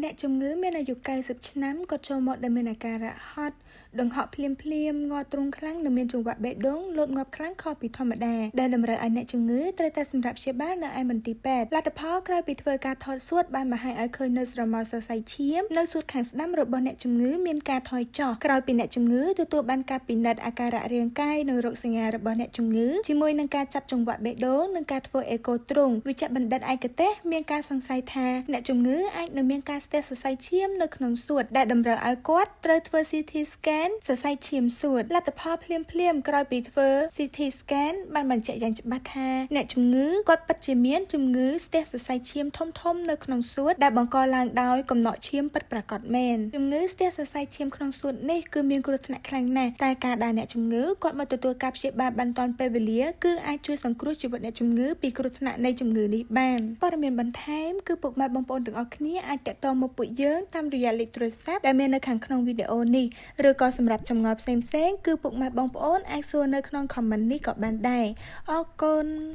អ្នកជំងឺមានអាយុ90ឆ្នាំគាត់ចូលមកដែលមានអាការៈហត់ដង្ហក់ភ្លាមភ្លាមង័រទ្រូងខ្លាំងនិងមានចង្វាក់បេះដូងលោតងាប់ខ្លាំងខុសពីធម្មតាដែលតម្រូវឲ្យអ្នកជំងឺត្រូវតែសម្រាកព្យាបាលនៅឯមន្ទីរពេទ្យលទ្ធផលក្រោយពីធ្វើការថតសួតបានបង្ហាញឲ្យឃើញនៅស្រមោលសរសៃឈាមនៅសួតខាងស្ដាំរបស់អ្នកជំងឺមានការថយចុះក្រោយពីអ្នកជំងឺទទួលបានការពិនិត្យអាការៈរាងកាយនិងរោគសញ្ញារបស់អ្នកជំងឺជាមួយនឹងការចាប់ចង្វាក់បេះដូងនិងការធ្វើអេកូទ្រូងវេជ្ជបណ្ឌិតឯកទេសមានការសង្ស័យថាអ្នកជំងឺអាចនឹងមានការស្ទះសរសៃឈាមនៅក្នុងសួតដែលតម្រូវឲ្យគាត់ត្រូវធ្វើ CT scan សរសៃឈាមសួតលទ្ធផលភ្លាមភ្លាមៗក្រោយពីធ្វើ CT scan បានបញ្ជាក់យ៉ាងច្បាស់ថាអ្នកជំងឺគាត់ពិតជាមានជំងឺស្ទះសរសៃឈាមធំៗនៅក្នុងសួតដែលបង្កឡើងដោយកំណកឈាមពិតប្រាកដមែនជំងឺស្ទះសរសៃឈាមក្នុងសួតនេះគឺមានគ្រោះថ្នាក់ខ្លាំងណាស់តែការដែលអ្នកជំងឺគាត់មកទទួលការព្យាបាលបានទាន់ពេលវេលាគឺអាចជួយសង្គ្រោះជីវិតអ្នកជំងឺពីគ្រោះថ្នាក់នៃជំងឺនេះបានព័ត៌មានបន្ថែមគឺពុកម៉ែបងប្អូនទាំងអស់គ្នាអាចទាក់ទងមកពួកយើងតាមរយៈលេខទូរស័ព្ទដែលមាននៅខាងក្នុងវីដេអូនេះឬក៏សម្រាប់ចម្ងល់ផ្សេងៗគឺពុកម៉ែបងប្អូនអាចសួរនៅក្នុង comment នេះក៏បានដែរអរគុណ។